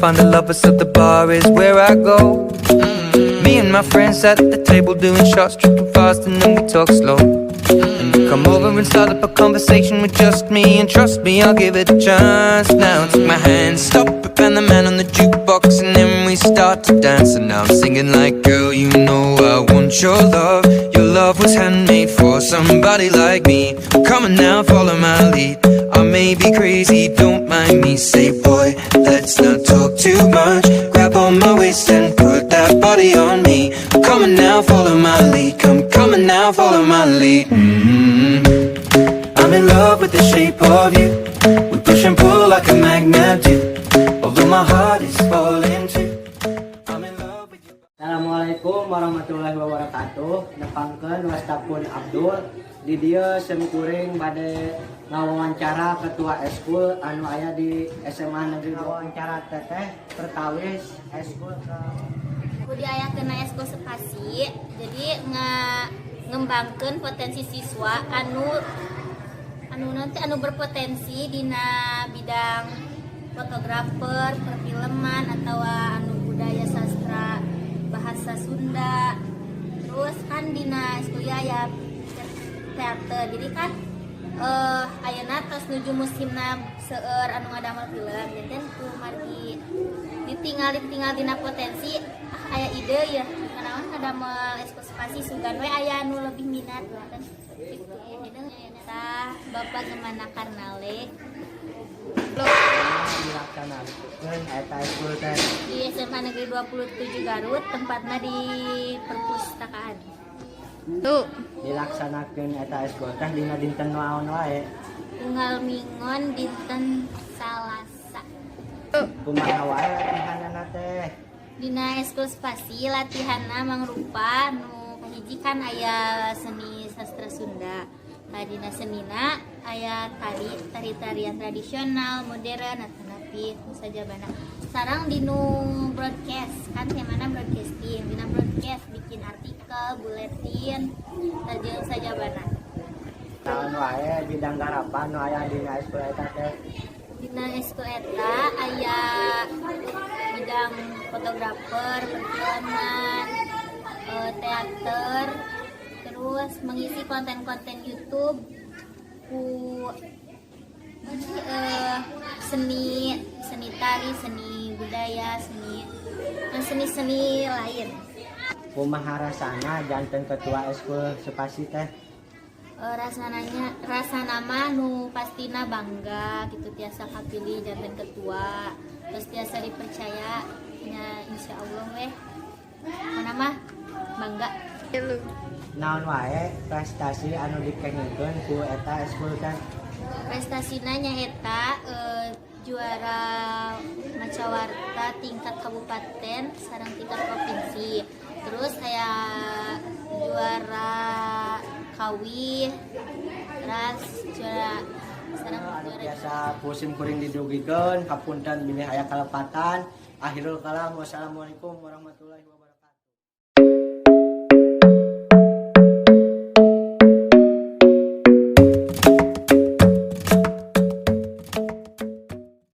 find a lover, so the bar is where I go. Me and my friends at the table doing shots, tripping fast, and then we talk slow. And you come over and start up a conversation with just me, and trust me, I'll give it a chance. Now take my hand, stop it, and the man on the jukebox, and then we start to dance. And now I'm singing like, "Girl, you know I want your love. Your love was handmade for somebody like me. Come on now, follow my lead. I may be crazy, don't mind me. Say, boy, let's not talk too much. Grab on my waist and put that body on me. Come on now, follow my lead. Come, come on now, follow my lead. I'm in love with the shape of you. We push and pull like a magnet do. Although my heart is falling too. I'm in love with you. Assalamualaikum warahmatullahi wabarakatuh. Nepangkeun, wasta pun Abdul. Di dieu simkuring bade ngawawancara ketua eskul anu aya di SMA Negeri. Wawancara teteh perkawis eskul ke Ku diayakeun eskul spasi, jadi ngembangkeun potensi siswa anu anu nanti anu berpotensi dina bidang fotografer, perfilman, atau anu budaya, sastra bahasa Sunda. Terus kan dina eskul ya teater, jadi kan ayeuna tos nuju musimna seueur anu ngadamel film, jadi ku margi ditinggal ditinggal dina potensi, ah, aya ide ya kunaon ngadamel eskul spasi, sugan we aya anu lebih minat kan gitu. Jadi eta Bapak Gemana Karnale. Dilaksanakeun eta eskul teh? Di SMA Negeri 27 Garut, tempatnya di perpustakaan. Tuh. Dilaksanakeun eta eskul teh dina dinten naon wae? Unggal minggon, dinten Salasa. Kumaha wae latihanana teh? Dina eskul spasi latihanna mangrupa nu kahiji kan aya seni sastra Sunda. Nah, dina senina aya tari, tari-tarian tradisional, modern, atanapi sajabana. Sareng dinu broadcast, kan temana broadcasting. Dina broadcast bikin artikel, buletin, jeung sajabana. Naon wae bidang garapan nu aya dina eskul eta teh? Dina eskul eta aya bidang fotografer, perfilman, teater, terus mengisi konten-konten YouTube ku apa sih, seni seni tari, seni budaya, seni dan seni-seni lain. Kumaha rasana janten ketua eskul spasi teh? Rasananya, rasana mah nu pastina bangga gitu, tiasa kapilih janten ketua, terus tiasa dipercaya nya, insya Allah weh mana mah bangga. Naon wae prestasi anu dikengingkeun ku eta eskul teh? Prestasina nyaeta juara macawarta tingkat kabupaten sareng tingkat provinsi, terus saya juara kawih, terus juara sareng Anu juara. Biasa ku simkuring didugikeun, hapunten bilih aya kalepatan. Akhirul kalam, wassalamualaikum warahmatullahi wabarakatuh.